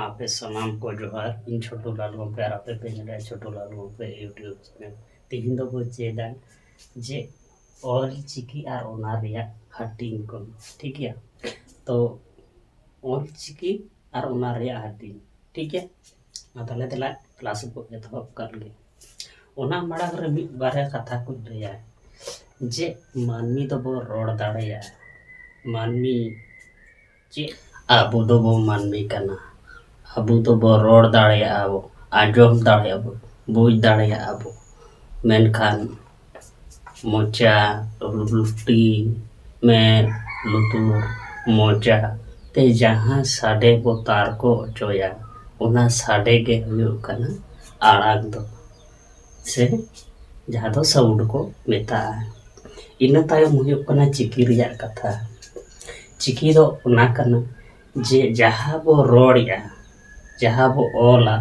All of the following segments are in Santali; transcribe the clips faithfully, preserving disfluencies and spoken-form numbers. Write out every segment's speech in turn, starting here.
ᱟᱯᱮ ᱥᱟᱱᱟᱢ ᱠᱚ ᱡᱚᱦᱟᱨ᱾ ᱤᱧ ᱪᱷᱳᱴᱩ ᱞᱟᱞ ᱜᱚᱢᱠᱮ ᱟᱨ ᱟᱯᱮ ᱯᱮ ᱧᱮᱞᱮᱫᱼᱟ ᱪᱷᱳᱴᱩ ᱞᱟᱞ ᱜᱚᱢᱠᱮ YouTube channel᱾ ᱛᱮᱦᱮᱧ ᱫᱚᱵᱚ ᱪᱮᱫᱟ ᱡᱮ ᱚᱞ ᱪᱤᱠᱤ ᱟᱨ ᱚᱱᱟ ᱨᱮᱭᱟᱜ ᱦᱟᱹᱴᱤᱧ ᱠᱚ, ᱴᱷᱤᱠ ᱜᱮᱭᱟ? ᱛᱚ ᱚᱞ ᱪᱤᱠᱤ ᱟᱨ ᱚᱱᱟ ᱨᱮᱭᱟᱜ ᱦᱟᱹᱴᱤᱧ, ᱴᱷᱤᱠ ᱜᱮᱭᱟ? ᱢᱟ ᱛᱟᱦᱞᱮ ᱫᱮᱞᱟ ᱠᱞᱟᱥ ᱵᱚ ᱮᱛᱚᱦᱚᱵ ᱠᱟᱜ ᱞᱮᱜᱮ᱾ ᱚᱱᱟ ᱢᱟᱲᱟᱝ ᱨᱮ ᱢᱤᱫ ᱵᱟᱨᱭᱟ ᱠᱟᱛᱷᱟ ᱠᱚᱧ ᱞᱟᱹᱭᱟ ᱡᱮ ᱢᱟᱹᱱᱢᱤ ᱫᱚᱵᱚ ᱨᱚᱲ ᱫᱟᱲᱮᱭᱟᱜᱼᱟ᱾ ᱢᱟᱹᱱᱢᱤ ᱪᱮᱫ? ᱟᱵᱚ ᱫᱚᱵᱚ ᱢᱟᱹᱱᱢᱤ ᱠᱟᱱᱟ᱾ ᱟᱵᱚ ᱫᱚᱵᱚ ᱨᱚᱲ ᱫᱟᱲᱮᱭᱟᱜᱼᱟ ᱵᱚ, ᱟᱸᱡᱚᱢ ᱫᱟᱲᱮᱭᱟᱜᱼᱟ ᱵᱚ, ᱵᱩᱡᱽ ᱫᱟᱲᱮᱭᱟᱜᱼᱟ ᱵᱚ᱾ ᱢᱮᱱᱠᱷᱟᱱ ᱢᱚᱪᱟ, ᱞᱩᱴᱤ, ᱢᱮᱫ, ᱞᱩᱛᱩᱨ, ᱢᱚᱪᱟ ᱛᱮ ᱡᱟᱦᱟᱸ ᱥᱟᱰᱮ ᱵᱚ ᱛᱟᱨᱠᱚ ᱦᱚᱪᱚᱭᱟ, ᱚᱱᱟ ᱥᱟᱰᱮ ᱜᱮ ᱦᱩᱭᱩᱜ ᱠᱟᱱᱟ ᱟᱲᱟᱝ ᱫᱚ, ᱥᱮ ᱡᱟᱦᱟᱸ ᱫᱚ ᱥᱟᱣᱩᱱᱰ ᱠᱚ ᱢᱮᱛᱟᱜᱼᱟ᱾ ᱤᱱᱟᱹ ᱛᱟᱭᱚᱢ ᱦᱩᱭᱩᱜ ᱠᱟᱱᱟ ᱪᱤᱠᱤ ᱨᱮᱭᱟᱜ ᱠᱟᱛᱷᱟ᱾ ᱪᱤᱠᱤ ᱫᱚ ᱚᱱᱟ ᱠᱟᱱᱟ ᱡᱮ ᱡᱟᱦᱟᱸ ᱵᱚ ᱨᱚᱲᱮᱜᱼᱟ, ᱡᱟᱦᱟᱸ ᱵᱚ ᱚᱞᱟ,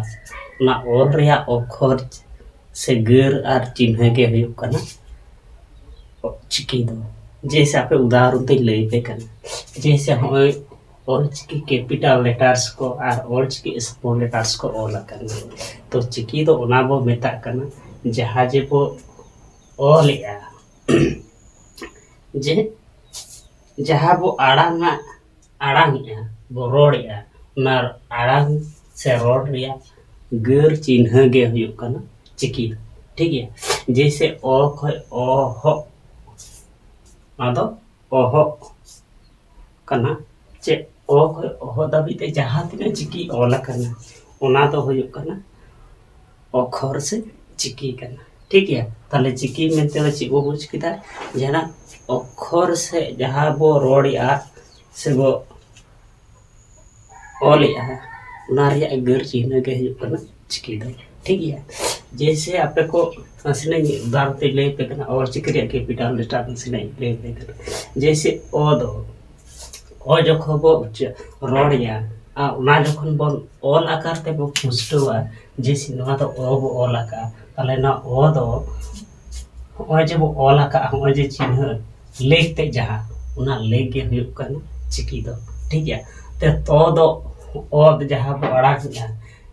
ᱚᱱᱟ ᱚᱞ ᱨᱮᱭᱟᱜ ᱚᱠᱷᱚᱨ ᱥᱮ ᱜᱟᱹᱨ ᱟᱨ ᱪᱤᱱᱦᱟᱹ ᱜᱮ ᱦᱩᱭᱩᱜ ᱠᱟᱱᱟ ᱪᱤᱠᱤ ᱫᱚ᱾ ᱡᱮᱭᱥᱮ ᱟᱯᱮ ᱩᱫᱟᱦᱚᱨᱚᱱ ᱛᱮᱧ ᱞᱟᱹᱭ ᱯᱮ ᱠᱟᱱᱟ, ᱡᱮᱭᱥᱮ ᱦᱚᱸᱜᱼᱚᱭ ᱚᱞᱪᱤᱠᱤ capital letters ᱠᱚ ᱟᱨ ᱚᱞᱪᱤᱠᱤ small letters ᱠᱚ ᱚᱞ ᱟᱠᱟᱱᱟ᱾ ᱛᱚ ᱪᱤᱠᱤ ᱫᱚ ᱚᱱᱟ ᱵᱚ ᱢᱮᱛᱟᱜ ᱠᱟᱱᱟ ᱡᱟᱦᱟᱸ ᱡᱮ ᱵᱚ ᱚᱞᱮᱜᱼᱟ, ᱡᱮ ᱡᱟᱦᱟᱸ ᱵᱚ ᱟᱲᱟᱝᱟ, ᱟᱲᱟᱝᱮᱜᱼᱟ ᱵᱚ, ᱨᱚᱲᱮᱜᱼᱟ, ᱚᱱᱟ ᱟᱲᱟᱝ ᱥᱮ ᱨᱚᱲ ᱨᱮᱭᱟᱜ ᱜᱟᱹᱨ ᱪᱤᱱᱦᱟᱹ ᱜᱮ ᱦᱩᱭᱩᱜ ᱠᱟᱱᱟ ᱪᱤᱠᱤ ᱫᱚ, ᱴᱷᱤᱠ ᱜᱮᱭᱟ? ᱡᱮᱭᱥᱮ ᱚ ᱠᱷᱚᱡ ᱚᱦᱚᱜ, ᱚᱱᱟ ᱫᱚ ᱚᱦᱚᱜ ᱠᱟᱱᱟ᱾ ᱪᱮᱫ? ᱚ ᱠᱷᱚᱡ ᱚᱦᱚᱜ ᱫᱷᱟᱹᱵᱤᱡ ᱛᱮ ᱡᱟᱦᱟᱸ ᱛᱤᱱᱟᱹᱜ ᱪᱤᱠᱤ ᱚᱞ ᱟᱠᱟᱱᱟ, ᱚᱱᱟ ᱫᱚ ᱦᱩᱭᱩᱜ ᱠᱟᱱᱟ ᱚᱠᱷᱚᱨ ᱥᱮ ᱪᱤᱠᱤ ᱠᱟᱱᱟ, ᱴᱷᱤᱠ ᱜᱮᱭᱟ? ᱛᱟᱦᱞᱮ ᱪᱤᱠᱤ ᱢᱮᱱᱛᱮ ᱫᱚ ᱪᱮᱫ ᱵᱚ ᱵᱩᱡᱽ ᱠᱮᱫᱟ? ᱡᱟᱦᱟᱱᱟᱜ ᱚᱠᱷᱚᱨ ᱥᱮ ᱡᱟᱦᱟᱸ ᱵᱚ ᱨᱚᱲᱮᱜᱼᱟ ᱥᱮ ᱵᱚ ᱚᱞᱮᱜᱼᱟ, ᱚᱱᱟ ᱨᱮᱭᱟᱜ ᱜᱟᱹᱨ ᱪᱤᱱᱦᱟᱹ ᱜᱮ ᱦᱩᱭᱩᱜ ᱠᱟᱱᱟ ᱪᱤᱠᱤ ᱫᱚ, ᱴᱷᱤᱠ ᱜᱮᱭᱟ? ᱡᱮᱭᱥᱮ ᱟᱯᱮ ᱠᱚ ᱱᱟᱥᱮᱱᱟᱜ ᱤᱧ ᱩᱫᱟᱦᱚᱨᱚᱱ ᱛᱮᱧ ᱞᱟᱹᱭ ᱟᱯᱮ ᱠᱟᱱᱟ, ᱚᱞ ᱪᱤᱠᱤ ᱨᱮᱭᱟᱜ capital letter ᱱᱟᱥᱮᱱᱟᱜ ᱤᱧ ᱞᱟᱹᱭ ᱟᱯᱮ ᱠᱟᱱᱟ᱾ ᱡᱮᱭᱥᱮ ᱚ ᱫᱚ, ᱚ ᱡᱚᱠᱷᱚᱱ ᱵᱚ ᱩᱪᱪᱟ-, ᱨᱚᱲᱮᱜᱼᱟ, ᱟᱨ ᱚᱱᱟ ᱡᱚᱠᱷᱚᱱ ᱵᱚᱱ ᱚᱞ ᱟᱠᱟᱨ ᱛᱮᱵᱚ ᱯᱩᱥᱴᱟᱹᱣᱟ, ᱡᱮᱭᱥᱮ ᱱᱚᱣᱟ ᱫᱚ ᱚ ᱵᱚ ᱚᱞ ᱟᱠᱟᱜᱼᱟ, ᱛᱟᱦᱞᱮ ᱱᱚᱣᱟ ᱚ ᱫᱚ ᱦᱚᱸᱜᱼᱚᱭ ᱡᱮ ᱵᱚ ᱚᱞ ᱟᱠᱟᱜᱼᱟ, ᱦᱚᱸᱜᱼᱚᱭ ᱡᱮ ᱪᱤᱱᱦᱟᱹ ᱞᱮᱠ ᱛᱮ ᱡᱟᱦᱟᱸ, ᱚᱱᱟ ᱞᱮᱠ ᱜᱮ ᱦᱩᱭᱩᱜ ᱠᱟᱱᱟ ᱪᱤᱠᱤ ᱫᱚ, ᱴᱷᱤᱠ ᱜᱮᱭᱟ? ᱛᱮ ᱛᱚ ᱫᱚ ᱚᱛ ᱡᱟᱦᱟᱸ ᱵᱚ ᱟᱲᱟᱜᱮᱜᱼᱟ,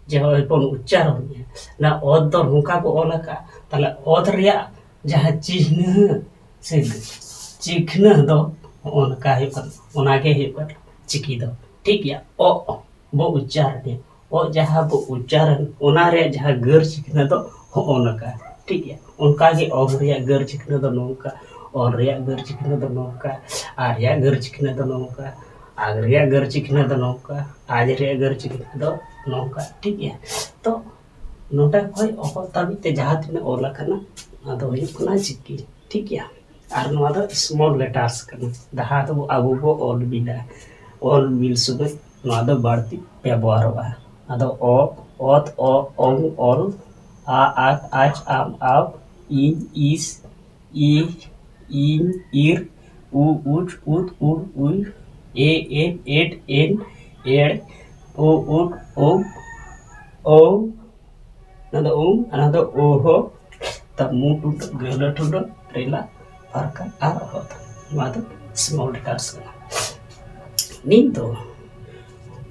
ᱡᱮ ᱦᱚᱸᱜᱼᱚᱭ ᱵᱚᱱ ᱩᱪᱪᱟᱨᱚᱱᱮᱜᱼᱟ, ᱚᱱᱟ ᱚᱛ ᱫᱚ ᱱᱚᱝᱠᱟ ᱵᱚ ᱚᱞ ᱟᱠᱟᱫᱼᱟ, ᱛᱟᱦᱞᱮ ᱚᱛ ᱨᱮᱭᱟᱜ ᱡᱟᱦᱟᱸ ᱪᱤᱱᱦᱟᱹ ᱥᱮ ᱪᱤᱠᱷᱱᱟᱹ ᱫᱚ ᱦᱚᱸᱜᱼᱚ ᱱᱚᱝᱠᱟ ᱦᱩᱭᱩᱜ ᱠᱟᱱᱟ, ᱚᱱᱟᱜᱮ ᱦᱩᱭᱩᱜ ᱠᱟᱱᱟ ᱪᱤᱠᱤ ᱫᱚ᱾ ᱴᱷᱤᱠ ᱜᱮᱭᱟ, ᱚ ᱵᱚ ᱩᱪᱪᱟᱨᱚᱱᱮᱜᱼᱟ, ᱚ ᱡᱟᱦᱟᱸ ᱵᱚ ᱩᱪᱪᱟᱨᱚᱱ, ᱚᱱᱟ ᱨᱮᱭᱟᱜ ᱡᱟᱦᱟᱸ ᱜᱟᱹᱨ ᱪᱤᱠᱷᱱᱟᱹ ᱫᱚ ᱦᱚᱸᱜᱼᱚ ᱱᱚᱝᱠᱟ᱾ ᱴᱷᱤᱠ ᱜᱮᱭᱟ, ᱚᱱᱠᱟᱜᱮ ᱚᱜ ᱨᱮᱭᱟᱜ ᱜᱟᱹᱨ ᱪᱤᱠᱷᱱᱟᱹ ᱫᱚ ᱱᱚᱝᱠᱟ, ᱚᱞ ᱨᱮᱭᱟᱜ ᱜᱟᱹᱨ ᱪᱤᱠᱷᱱᱟᱹ ᱫᱚ ᱱᱚᱝᱠᱟ, ᱟᱨ ᱨᱮᱭᱟᱜ ᱜᱟᱹᱨ ᱪᱤᱠᱷᱱᱟᱹ ᱫᱚ ᱱᱚᱝᱠᱟ, ᱟᱜ ᱨᱮᱭᱟᱜ ᱜᱟᱹᱨ ᱪᱤᱠᱷᱱᱟᱹ ᱫᱚ ᱱᱚᱝᱠᱟ, ᱟᱡ ᱨᱮᱭᱟᱜ ᱜᱟᱹᱨ ᱪᱤᱠᱷᱱᱟᱹ ᱫᱚ ᱱᱚᱝᱠᱟ᱾ ᱴᱷᱤᱠ ᱜᱮᱭᱟ, ᱛᱚ ᱱᱚᱰᱮ ᱠᱷᱚᱱ ᱚᱦᱚᱫ ᱫᱷᱟᱹᱵᱤᱡ ᱛᱮ ᱡᱟᱦᱟᱸ ᱛᱤᱱᱟᱹᱜ ᱚᱞ ᱟᱠᱟᱱᱟ, ᱚᱱᱟ ᱫᱚ ᱦᱩᱭᱩᱜ ᱠᱟᱱᱟ ᱪᱤᱠᱤ᱾ ᱴᱷᱤᱠ ᱜᱮᱭᱟ, ᱟᱨ ᱱᱚᱣᱟ ᱫᱚ small letters ᱠᱟᱱᱟ, ᱡᱟᱦᱟᱸ ᱫᱚ ᱟᱵᱚ ᱵᱚ ᱚᱞ ᱵᱤᱞᱟ, ᱚᱞ ᱵᱤᱞ ᱥᱚᱢᱚᱭ ᱱᱚᱣᱟ ᱫᱚ ᱵᱟᱹᱲᱛᱤ ᱵᱮᱵᱚᱦᱟᱨᱚᱜᱼᱟ᱾ ᱟᱫᱚ ᱚ, ᱚᱛ, ᱚ, ᱚᱝ, ᱚᱞ, ᱟ, ᱟᱠ, ᱟᱪ, ᱟᱢ, ᱟᱣ, ᱤᱧ, ᱤᱥ, ᱤ, ᱤᱧ, ᱤᱨ, ᱩ, ᱩᱪ, ᱩᱫ, ᱩᱲ, ᱩᱭ, ᱮ, ᱮ, ᱮᱴ, ᱮᱱ, ᱮᱲ, ᱳ, ᱳᱴ, ᱳᱢ, ᱳ, ᱚᱱᱟ ᱫᱚ ᱩᱢ, ᱚᱱᱟ ᱫᱚ ᱳᱦᱳ, ᱛᱟ ᱢᱩ ᱴᱩᱰᱟᱹ, ᱜᱟᱹᱦᱞᱟᱹ ᱴᱩᱰᱟᱹ, ᱨᱮᱞᱟ, ᱯᱟᱨᱠᱟ ᱟᱨ ᱚᱦᱚᱫ᱾ ᱱᱚᱣᱟ ᱫᱚ small letters ᱠᱟᱱᱟ᱾ ᱱᱤᱛ ᱫᱚ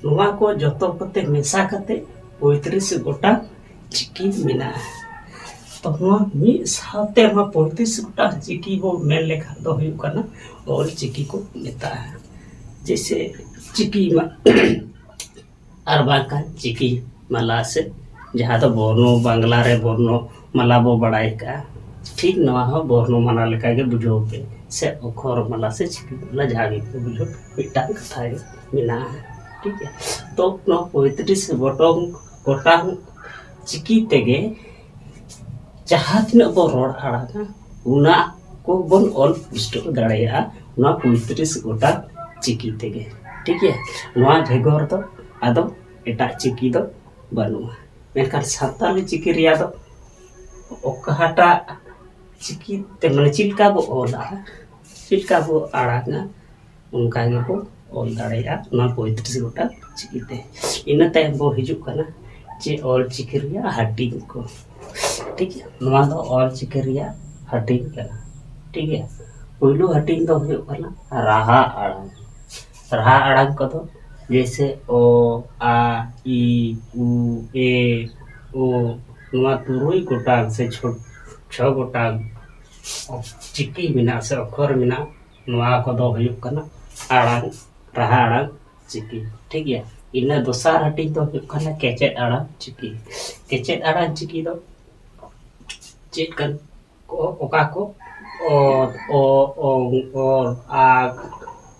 ᱱᱚᱣᱟ ᱠᱚ ᱡᱚᱛᱚ ᱠᱚᱛᱮ ᱢᱮᱥᱟ ᱠᱟᱛᱮ ᱯᱚᱸᱭᱛᱨᱤᱥ ᱜᱚᱴᱟᱝ ᱪᱤᱠᱤ ᱢᱮᱱᱟᱜᱼᱟ᱾ ᱛᱚ ᱱᱚᱣᱟ ᱢᱤᱫ ᱥᱟᱶᱛᱮ ᱱᱚᱣᱟ ᱯᱚᱸᱭᱛᱨᱤᱥ ᱜᱚᱴᱟᱝ ᱪᱤᱠᱤ ᱵᱚ ᱢᱮᱱ ᱞᱮᱠᱷᱟᱱ ᱫᱚ ᱦᱩᱭᱩᱜ ᱠᱟᱱᱟ ᱚᱞ ᱪᱤᱠᱤ ᱠᱚ ᱢᱮᱛᱟᱜᱼᱟ᱾ ᱡᱮᱭᱥᱮ ᱪᱤᱠᱤ ᱢᱟ ᱟᱨ ᱵᱟᱝᱠᱷᱟᱱ ᱪᱤᱠᱤ ᱢᱟᱞᱟ ᱥᱮ ᱡᱟᱦᱟᱸ ᱫᱚ ᱵᱚᱨᱱᱚ, ᱵᱟᱝᱞᱟ ᱨᱮ ᱵᱚᱨᱱᱚ ᱢᱟᱞᱟ ᱵᱚ ᱵᱟᱲᱟᱭ ᱠᱟᱜᱼᱟ, ᱴᱷᱤᱠ ᱱᱚᱣᱟ ᱦᱚᱸ ᱵᱚᱨᱱᱚ ᱢᱟᱞᱟ ᱞᱮᱠᱟᱜᱮ ᱵᱩᱡᱷᱟᱹᱣ ᱯᱮ, ᱥᱮ ᱚᱠᱷᱚᱨ ᱢᱟᱞᱟ ᱥᱮ ᱪᱤᱠᱤ ᱢᱟᱞᱟ, ᱡᱟᱦᱟᱸ ᱜᱮ ᱯᱮ ᱵᱩᱡᱷᱟᱹᱣ, ᱢᱤᱫᱴᱟᱝ ᱠᱟᱛᱷᱟ ᱜᱮ ᱢᱮᱱᱟᱜᱼᱟ᱾ ᱴᱷᱤᱠ ᱜᱮᱭᱟ, ᱛᱚ ᱱᱚᱣᱟ ᱯᱚᱸᱭᱛᱨᱤᱥ ᱜᱚᱴᱟᱝ, ᱜᱚᱴᱟᱝ ᱪᱤᱠᱤ ᱛᱮᱜᱮ ᱡᱟᱦᱟᱸ ᱛᱤᱱᱟᱹᱜ ᱵᱚᱱ ᱨᱚᱲ ᱟᱲᱟᱝᱟ, ᱚᱱᱟ ᱠᱚᱵᱚᱱ ᱚᱞ ᱯᱩᱥᱴᱟᱹᱣ ᱫᱟᱲᱮᱭᱟᱜᱼᱟ ᱱᱚᱣᱟ ᱯᱚᱸᱭᱛᱨᱤᱥ ᱜᱚᱴᱟᱝ ᱪᱤᱠᱤ ᱛᱮᱜᱮ᱾ ᱴᱷᱤᱠ ᱜᱮᱭᱟ, ᱱᱚᱣᱟ ᱵᱮᱜᱚᱨ ᱫᱚ ᱟᱫᱚ ᱮᱴᱟᱜ ᱪᱤᱠᱤ ᱫᱚ ᱵᱟᱹᱱᱩᱜᱼᱟ᱾ ᱢᱮᱱᱠᱷᱟᱱ ᱥᱟᱱᱛᱟᱲᱤ ᱪᱤᱠᱤ ᱨᱮᱭᱟᱜ ᱫᱚ ᱚᱠᱟᱴᱟᱜ ᱪᱤᱠᱤ ᱛᱮ, ᱢᱟᱱᱮ ᱪᱮᱫ ᱞᱮᱠᱟ ᱵᱚ ᱚᱞᱟ, ᱪᱮᱫ ᱞᱮᱠᱟ ᱵᱚ ᱟᱲᱟᱝᱟ, ᱚᱱᱠᱟ ᱜᱮᱵᱚ ᱚᱞ ᱫᱟᱲᱮᱭᱟᱜᱼᱟ ᱱᱚᱣᱟ ᱯᱚᱸᱭᱛᱨᱤᱥ ᱜᱚᱴᱟᱝ ᱪᱤᱠᱤᱛᱮ᱾ ᱤᱱᱟᱹ ᱛᱟᱭᱚᱢ ᱵᱚ ᱦᱤᱡᱩᱜ ᱠᱟᱱᱟ ᱡᱮ ᱚᱞ ᱪᱤᱠᱤ ᱨᱮᱭᱟᱜ ᱦᱟᱹᱴᱤᱧ ᱠᱚ᱾ ᱴᱷᱤᱠ ᱜᱮᱭᱟ, ᱱᱚᱣᱟ ᱫᱚ ᱚᱞ ᱪᱤᱠᱤ ᱨᱮᱭᱟᱜ ᱦᱟᱹᱴᱤᱧ ᱠᱟᱱᱟ᱾ ᱴᱷᱤᱠ ᱜᱮᱭᱟ, ᱯᱩᱭᱞᱩ ᱦᱟᱹᱴᱤᱧ ᱫᱚ ᱦᱩᱭᱩᱜ ᱠᱟᱱᱟ ᱨᱟᱦᱟ ᱟᱲᱟᱝ᱾ ᱨᱟᱦᱟ ᱟᱲᱟᱝ ᱠᱚᱫᱚ ᱡᱮᱭᱥᱮ ᱚ, ᱟ, ᱤ, ᱩ, ᱮ, ᱳ, ᱱᱚᱣᱟ ᱛᱩᱨᱩᱭ ᱜᱚᱴᱟᱝ ᱥᱮ ᱪᱷᱚ, ᱪᱷᱚ ᱜᱚᱴᱟᱝ ᱪᱤᱠᱤ ᱢᱮᱱᱟᱜᱼᱟ ᱥᱮ ᱚᱠᱠᱷᱚᱨ ᱢᱮᱱᱟᱜᱼᱟ, ᱱᱚᱣᱟ ᱠᱚᱫᱚ ᱦᱩᱭᱩᱜ ᱠᱟᱱᱟ ᱟᱲᱟᱝ, ᱨᱟᱦᱟ ᱟᱲᱟᱝ ᱪᱤᱠᱤ᱾ ᱴᱷᱤᱠ ᱜᱮᱭᱟ᱾ ᱤᱱᱟᱹ ᱫᱚᱥᱟᱨ ᱦᱟᱹᱴᱤᱧ ᱫᱚ ᱦᱩᱭᱩᱜ ᱠᱟᱱᱟ ᱠᱮᱪᱮᱫ ᱟᱲᱟᱝ ᱪᱤᱠᱤ᱾ ᱠᱮᱪᱮᱫ ᱟᱲᱟᱝ ᱪᱤᱠᱤ ᱫᱚ ᱪᱮᱫ ᱠᱟᱱ ᱠᱚ, ᱚᱠᱟ ᱠᱚ? ᱚᱛ, ᱚ, ᱚᱝ, ᱚᱨ, ᱟᱜ,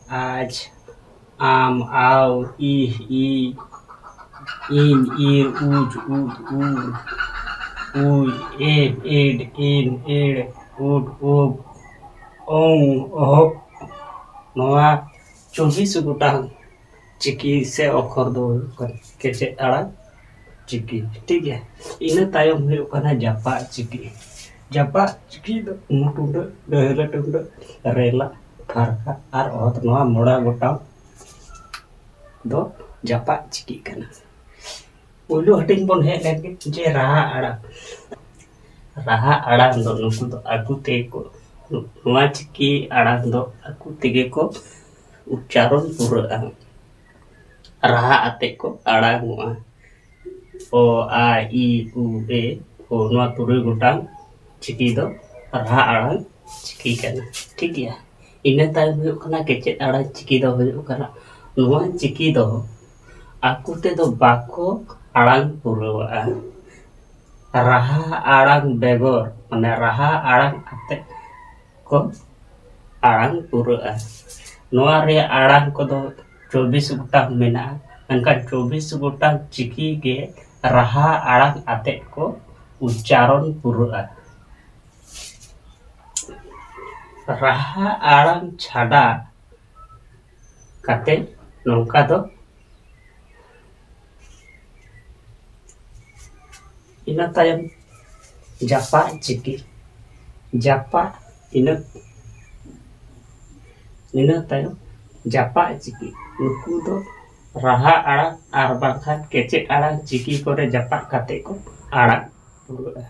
ᱟᱡ, ᱟᱢ, ᱟᱣ, ᱤᱦ, ᱤ, ᱤᱧ, ᱤᱨ, ᱩᱡ, ᱩᱫ, ᱩ, ᱩᱭ, ᱮᱯ, ᱮᱰ, ᱮᱱ, ᱮᱲ, ᱩᱰ, ᱩᱵ, ᱚᱝ, ᱚᱦᱚᱵ᱾ ᱱᱚᱣᱟ ᱪᱚᱵᱵᱤᱥ ᱜᱚᱴᱟᱝ ᱪᱤᱠᱤ ᱥᱮ ᱚᱠᱠᱷᱚᱨ ᱫᱚ ᱦᱩᱭᱩᱜ ᱠᱟᱱᱟ ᱠᱮᱪᱮᱫ ᱟᱲᱟᱝ ᱪᱤᱠᱤ᱾ ᱴᱷᱤᱠ ᱜᱮᱭᱟ᱾ ᱤᱱᱟᱹ ᱛᱟᱭᱚᱢ ᱦᱩᱭᱩᱜ ᱠᱟᱱᱟ ᱡᱟᱯᱟᱜ ᱪᱤᱠᱤ᱾ ᱡᱟᱯᱟᱜ ᱪᱤᱠᱤ ᱫᱚ ᱢᱩ ᱴᱩᱰᱟᱹᱜ, ᱰᱟᱹᱦᱞᱟᱹ ᱴᱩᱰᱟᱹᱜ, ᱨᱮᱞᱟ, ᱯᱷᱟᱨᱠᱟ ᱟᱨ ᱚᱛ, ᱱᱚᱣᱟ ᱢᱚᱬᱮ ᱜᱚᱴᱟᱝ ᱫᱚ ᱡᱟᱯᱟᱜ ᱪᱤᱠᱤ ᱠᱟᱱᱟ᱾ ᱯᱩᱭᱞᱩ ᱦᱟᱹᱴᱤᱧ ᱵᱚᱱ ᱦᱮᱡ ᱞᱮᱱ ᱜᱮ, ᱡᱮ ᱨᱟᱦᱟ ᱟᱲᱟᱝ᱾ ᱨᱟᱦᱟ ᱟᱲᱟᱝ ᱫᱚ ᱱᱩᱠᱩ ᱫᱚ ᱟᱠᱚ ᱛᱮᱜᱮ ᱠᱚ, ᱱᱚᱣᱟ ᱪᱤᱠᱤ ᱟᱲᱟᱝ ᱫᱚ ᱟᱠᱚ ᱛᱮᱜᱮ ᱠᱚ ᱩᱪᱪᱟᱨᱚᱱ ᱯᱩᱨᱟᱹᱜᱼᱟ, ᱨᱟᱦᱟ ᱟᱛᱮ ᱠᱚ ᱟᱲᱟᱝᱚᱜᱼᱟ᱾ ᱚ, ᱟ, ᱤ, ᱩ, ᱮ, ᱳ, ᱱᱚᱣᱟ ᱛᱩᱨᱩᱭ ᱜᱚᱴᱟᱝ ᱪᱤᱠᱤ ᱫᱚ ᱨᱟᱦᱟ ᱟᱲᱟᱝ ᱪᱤᱠᱤ ᱠᱟᱱᱟ᱾ ᱴᱷᱤᱠ ᱜᱮᱭᱟ᱾ ᱤᱱᱟᱹ ᱛᱟᱭᱚᱢ ᱦᱩᱭᱩᱜ ᱠᱟᱱᱟ ᱠᱮᱪᱮᱫ ᱟᱲᱟᱝ ᱪᱤᱠᱤ ᱫᱚ ᱦᱩᱭᱩᱜ ᱠᱟᱱᱟ, ᱱᱚᱣᱟ ᱪᱤᱠᱤ ᱫᱚ ᱟᱠᱚ ᱛᱮᱫᱚ ᱵᱟᱠᱚ ᱟᱲᱟᱝ ᱯᱩᱨᱟᱹᱣᱟᱜᱼᱟ᱾ ᱨᱟᱦᱟ ᱟᱲᱟᱝ ᱵᱮᱜᱚᱨ, ᱢᱟᱱᱮ ᱨᱟᱦᱟ ᱟᱲᱟᱝ ᱟᱛᱮ ᱠᱚ ᱟᱲᱟᱝ ᱯᱩᱨᱟᱹᱜᱼᱟ᱾ ᱱᱚᱣᱟ ᱨᱮᱭᱟᱜ ᱟᱲᱟᱝ ᱠᱚᱫᱚ ᱪᱚᱵᱵᱤᱥ ᱜᱚᱴᱟᱝ ᱢᱮᱱᱟᱜᱼᱟ, ᱢᱮᱱᱠᱷᱟᱱ ᱪᱚᱵᱵᱤᱥ ᱜᱚᱴᱟᱝ ᱪᱤᱠᱤ ᱜᱮ ᱨᱟᱦᱟ ᱟᱲᱟᱝ ᱟᱛᱮ ᱠᱚ ᱩᱪᱪᱟᱨᱚᱱ ᱯᱩᱨᱟᱹᱜᱼᱟ᱾ ᱨᱟᱦᱟ ᱟᱲᱟᱝ ᱪᱷᱟᱰᱟ ᱠᱟᱛᱮ ᱱᱚᱝᱠᱟ ᱫᱚ, ᱤᱱᱟᱹ ᱛᱟᱭᱚᱢ ᱡᱟᱯᱟᱜ ᱪᱤᱠᱤ, ᱡᱟᱯᱟᱜ, ᱤᱱᱟᱹ, ᱤᱱᱟᱹ ᱛᱟᱭᱚᱢ ᱡᱟᱯᱟᱜ ᱪᱤᱠᱤ, ᱱᱩᱠᱩ ᱫᱚ ᱨᱟᱦᱟ ᱟᱲᱟᱝ ᱟᱨ ᱵᱟᱝᱠᱷᱟᱱ ᱠᱮᱪᱮᱫ ᱟᱲᱟᱝ ᱪᱤᱠᱤ ᱠᱚᱨᱮ ᱡᱟᱯᱟᱜ ᱠᱟᱛᱮ ᱠᱚ ᱟᱲᱟᱝ ᱯᱩᱨᱟᱹᱜᱼᱟ᱾